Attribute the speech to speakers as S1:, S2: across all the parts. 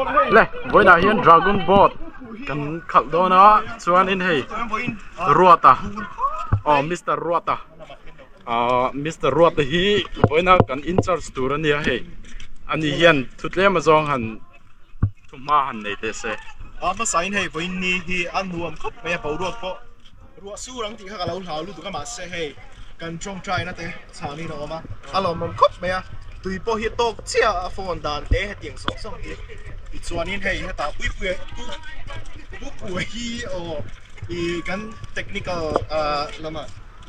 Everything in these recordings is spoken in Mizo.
S1: Le vawiinah hian dragon boat kan khalh dawn a chuanin hei Ruata aw mister Ruata ahh mister Ruata hi vawiina kan incharge tur a nia hei ani hian thu tlem azawng han thu hma han nei teh se.
S2: A hmasain hei vawiin ni hi a nuam khawp mai a boruak pawh ruah sur ang tih kha ka lo hlau lutuk a mahse hei kan tawngtaina te chhanin a awm a a lawmawm khawp mai a tui pawh hi tawk chiah a phone dan te hetiang zawng zawng hi tichuanin hei hetah puipuia puipuia hi aw ih kan technical ah lama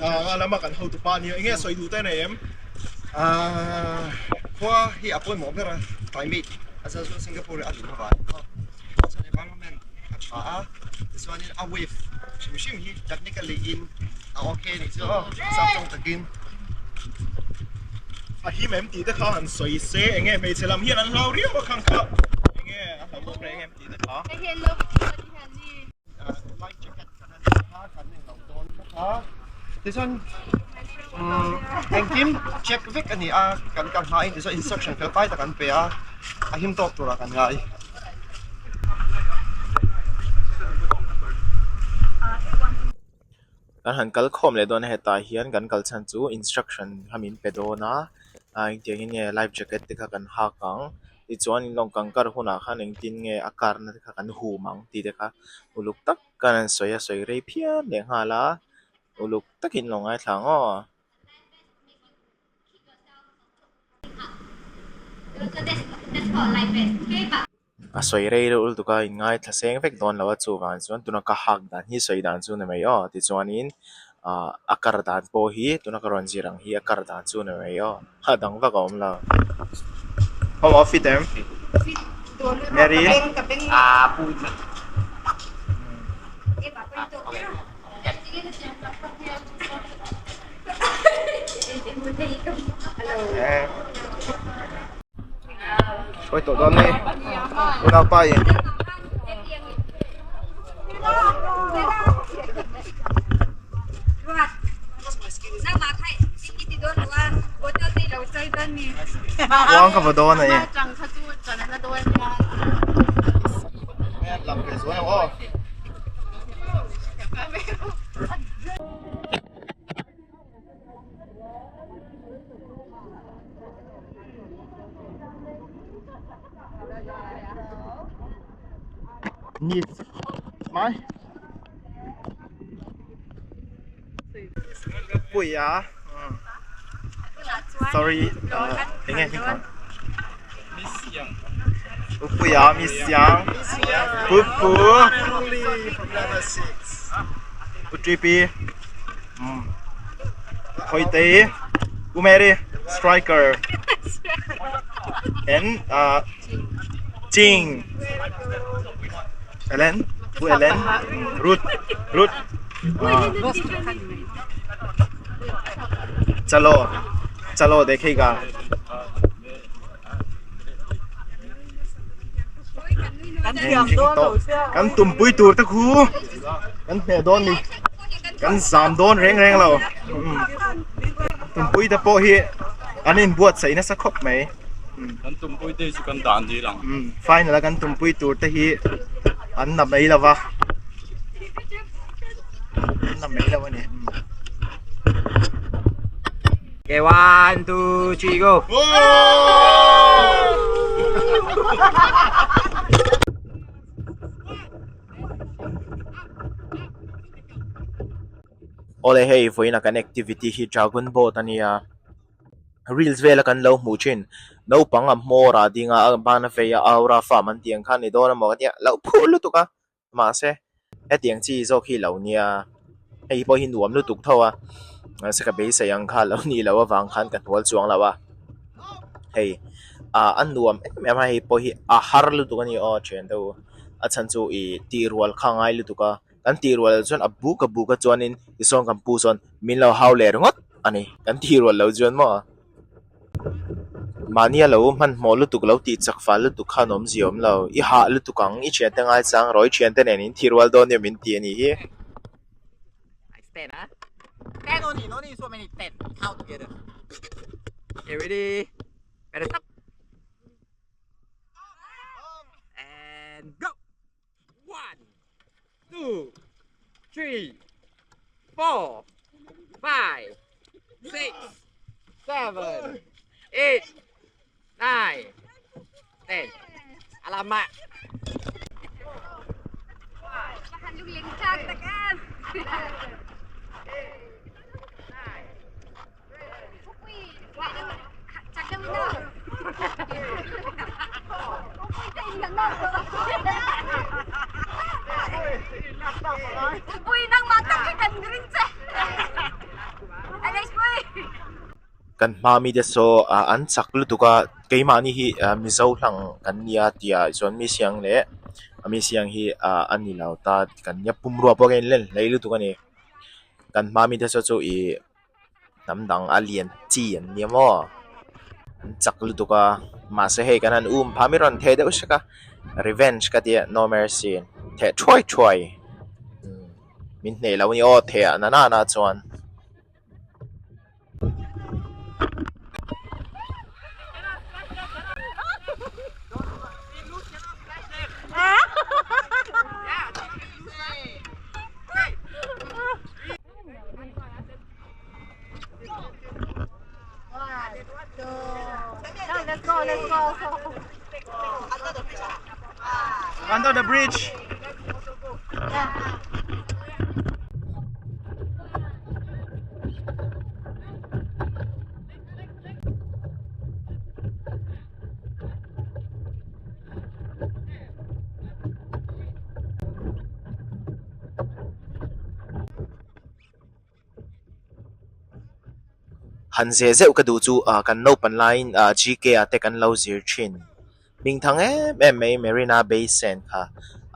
S2: ah lama kan hotu pa nia enge sawi duh te a nei em?
S3: Ah khua hi a pawimawh ber a climate a zal chu Singapore hi a lum avang chuan environment a tha a tichuanin a wave hrim hrim hi technically in a okay anih chu aw sap tawng takin.
S2: A him em tih te kha han sawi se enge hmeichhe lam hian an hlau riau a khang kha enge a hlauhawm reng em tih te kha.
S3: Life jacket kan han nei a kan englo dawn bawk a tichuan umm engkim check vek a ni a kan kal hmain tichuan instruction fel fai tak an pe a a him tawk turah kan ngai.
S4: Kan han kal khawm leh dawn a hetah hian kan kal chhan chu instruction kha min pe dawn a ah engtiang in nge life jacket te kha kan hak ang tichuan in lawng kang kar hunah khan engtin nge a karna te kha kan hum ang tih te kha uluk tak khan an sawi a sawi rei phian leh nghal a uluk takin lo ngaithla ang aw. A sawi rei deuh lutuk a in ngaithla seng vek dawn lo a chuvang chuan tuna ka hak dan hi sawi dan chu ni mai aw tichuanin ah a kar dan pawh hi tuna ka rawn zir ang hi a kar dan chu ni mai aw a dang vak a awm lo.
S2: Home of fit em? Mary? Hruai tawh dawn ni unaupa in Kuang ka va dawn a ni. Nhịp mai Pui a Sorry eng nge hming kha Pui a Miss Yang Pu Pu Pu Tripi Khawitei U Mary Striker and uh, Ching Ellen U Ellen Ruth Ruth uh, chalo chalo dekhega Kan tumpui tur te khu kan hmeh dawn ni kan zam dawn reng reng lo tumpui te pawh hi an inbuatsaih nasa khawp mai
S1: kan tumpui te chu kan dan dil ang
S2: final a kan tumpui tur te hi an na mai lo va an na mai lo a ni.
S5: Okay, 1, 2, 3, go!
S4: Awle hei vawiin a kan activity hi dragon boat a nia reels vela kan lo hmuh thin naupang a hmawr ah ding a a ban a vei a aura farm an tih ang khan a ni dawn emaw ka tia lo phur lutuk a. Mahse, hetiang chi zawk hi lo nia, hei pawh hi nuam lutuk tho a, mahse ka beisei ang kha lo nih loh avang khan ka hnual chuang lo a, hei ah a nuam em em a hei pawh hi a har lutuk a ni aw thian te u, a chhan chu ih tih rual kha a ngai lutuk a, kan tih rual chuan a buk a buk a chuanin tichuan kan pu chuan min lo hau leh ringawt a ni, kan tih rual loh chuan maw. Mahnia lo hmanhmawh lutuk lo tih chak fal lutuk khan awmzia awm lo. I hah lutuk ang, i thiante ngaichang rawh, i thiante nen in thi rual dawn nia min ti a nih hi.
S5: And go! One, two, three, four, five, six, seven, eight, nine, ten. Alamak.
S4: Kan hma mite saw ah an chak lutuk a keimahni hi ah mizo hlang kan nia tih ah chuan mi siang leh a mi siang hi ah a ni lo ta kan nia pumrua pawh hian len hlei lutuk a ni kan hma mite saw chu ih hnam dang a lian chi an nia maw an chak lutuk a mahse hei kan han um phah mai rawn theh deuh hrek a revenge ka tia no mercy theh thuai thuai min hneh lo a ni aw theh ah na na chuan.
S2: Under the bridge.
S4: Han zeh zeuh ka duh chu ah kan naupan laiin ah GK ah te kan lo zir thin hming thang em em mai Marina Bay Sand kha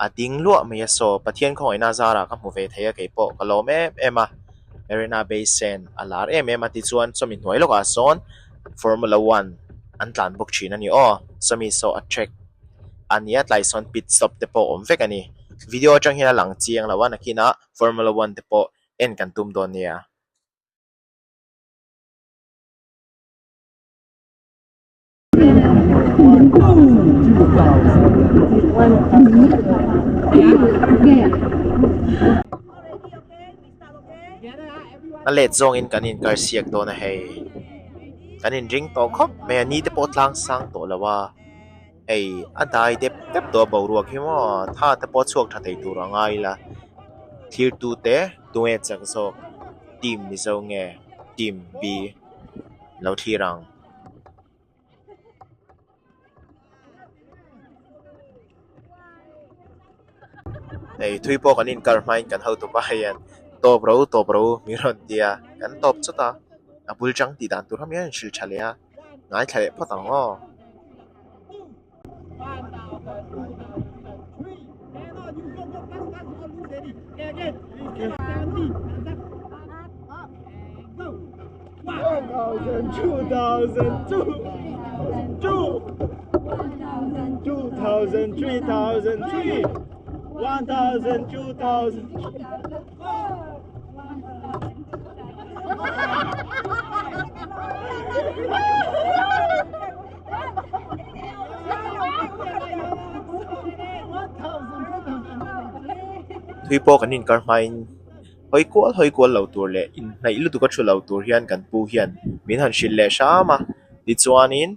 S4: a ding luah mai a saw Pathian khawngaihna zarah ka hmu ve thei a keipawh ka lawm em em a Marina Bay Sand a lar em em a tichuan chawmi hnuai lawkah sawn Formula One an tlan bawk thin a ni aw sawmi saw a track a nia tlai sawn pit stop te pawh a awm vek a ni video atang hian a lang chiang lo a nakinah Formula One te pawh en kan tum dawn nia. A let zawngin kan inkar siak dawn a hei. Kan inring tawh khawp mai a ni te pawh tlang sang tawh lo a hei a dai dep dep tawh a boruak hi maw tha te pawh chhuak tha thei tur a ngai ila thlir tu te tunge chak zawk team mizo nge team B lo thlir ang. Hei thui pawh kan inkar hmain kan hotu pa hian tawp ro tawp ro min rawn ti a kan tawp chawt a a bul chang tih dan tur hami a inhrilh tha leh a ngaithla leh phawt ang aw. Thui pawh kan inkar hmain hawi kual hawi kual lo tur leh inhnaih lutuk a thu lo tur hian kan pu hian min han hrilh leh hram a tichuanin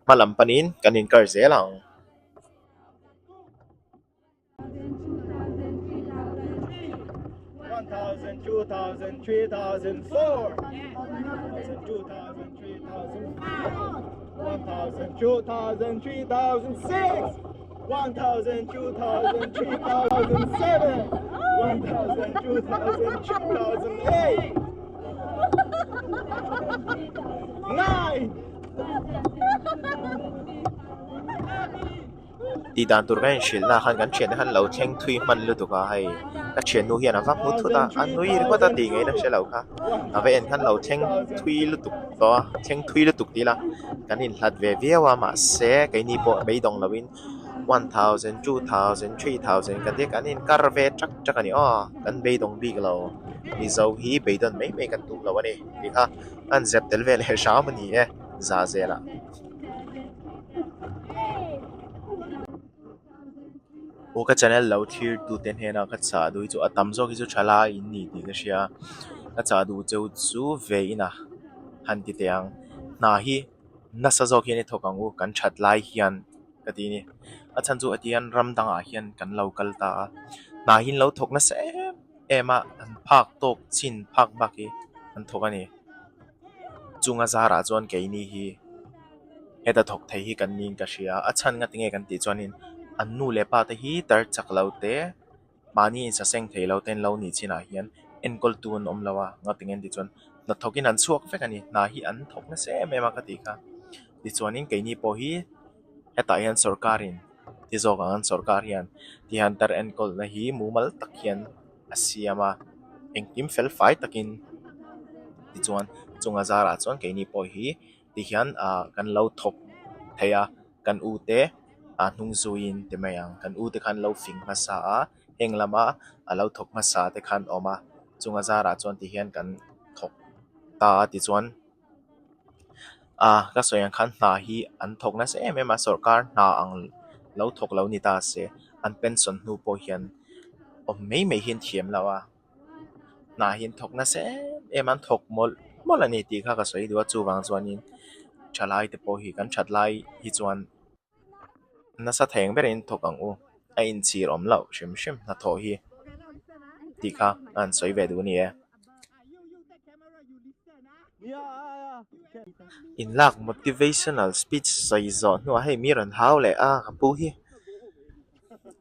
S4: hma lam panin kan inkar zel ang. Tih dan tur kan inhrilh na khan kan thiante khan lo thleng thui hman lutuk a hei ka thiannu hian a va hmu thut a a nui ringawt a tih ngeiin a hre lo kha a va en khan lo thleng thui lutuk tawh a thleng thui lutuk tih ila kan inhlat ve viau a mahse keini pawh beidawng lovin one thousand two thousand three thousand kan tia kan inkar ve tak tak a ni aw kan beidawng bik lo mizo hi beidawn mai mai kan tum lo a ni tih kha an zep tel ve leh hram a ni e za zelah. Aw ka channel lo thlir tute hnena ka chah duh hi chu a tam zawk hi chu thalai in ni tih ka hria ka chah duh cheu chu ve ina han ti teh ang hna hi nasa zawk hian i thawk ang u kan that lai hian ka ti a ni a chhan chu heti hian ram dangah hian kan lo kal ta a hna hi an lo thawk nasa em em a an phak tawk chin phak bak hi an thawk a ni chunga zarah chuan keini hi heta thawk thei hi kan niin ka hria a chhan nga tinge kan tih chuanin an nu leh pa te hi tar chak lo te mahni insaseng thei lo te an lo nih chinah hian enkawl tu an awm lo a nga tinge an tih chuan hnathawk in an chhuak vek a ni hna hi an thawk nasa em em a ka tih kha tichuanin keini pawh hi hetah hian sawrkar in ti zawk ang an sawrkar hian tihian tar enkawl na hi mumal tak hian a siam a engkim fel fai takin tichuan chunga zarah chuan keini pawh hi tihian ah kan lo thawk thei a kan u te ah hnung zuiin ti mai ang kan u te khan lo fing hmasa a heng lama a lo thawk hmasa te khan awm a chunga zarah chuan tihian kan thawk ta a tichuan ah ka sawi ang khan hna hi an thawk nasa em em a sawrkar hna ang lo thawk lo ni ta se an pension hnu pawh hian awm mai mai hi an thiam lo a. Hna hi an thawk nasa em em a an thawk mawlh mawlh a ni tih kha ka sawi duh a chuvang chuanin thalai te pawh hi kan that lai hi chuan nasa thei ang berin thawk ang u a inchhir awm loh hrim hrim hnathawh hi tih kha a han sawi ve duh a ni e. Inlak motivational speech sawi zawh hnuah hei mi rawn hau leh a ka pu hi.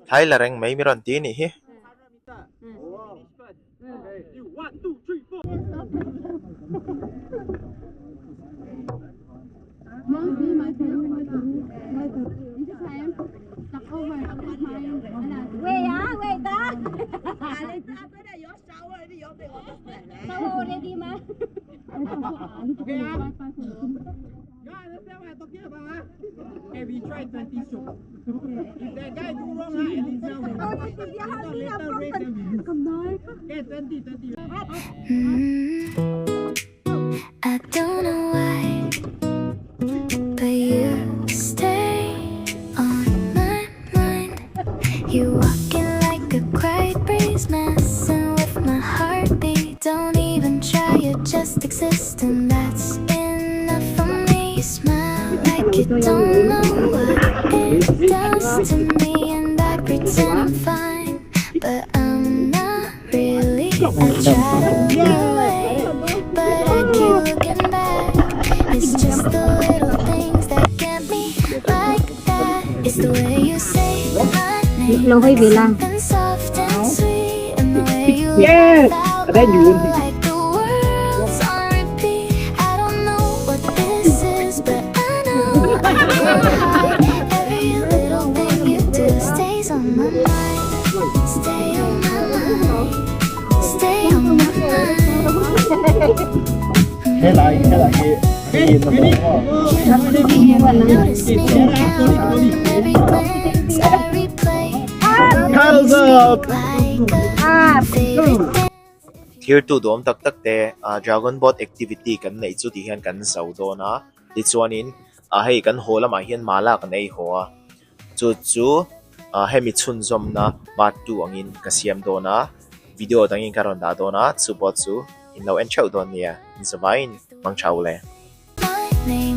S4: Thlai la reng mai mi rawn ti anih hi.
S6: I don't know why, but you stay on my mind. You walking like a quiet breeze, messing with my heartbeat. Don't even try, you just exist, and that's enough for me. You smile like you don't know what it does to me, and I pretend I'm fine, but I'm not really. I try to look away, but I keep looking back. It's just the little things that get me like that. It's the way you say my name,
S7: Lo hơi
S6: like
S7: về làng.
S6: something soft and sweet, and the way you
S5: Yeah,
S6: laugh out
S5: then you
S6: loud, like the world's on repeat. I don't know what this is, but I know I can't hide. Every little thing you do stays on my mind. Stay on my mind. Stay on my mind.
S2: Helai helai hi
S6: You notice me count every glance I replay.
S2: Hands up!
S6: Like a favorite dance.
S4: Thlir tu duhawm tak tak te ah dragon boat activity kan neih chu tih hian kan zo dawn a tichuanin ah hei kan haw lamah hian mala kan ei haw a chu chu ah hemi chhunzawmna part 2 angin ka siam dawn a video dangin ka rawn dah dawn a chu pawh chu in lo en theuh dawn nia in zavaiin hmang tha u le.
S6: My name.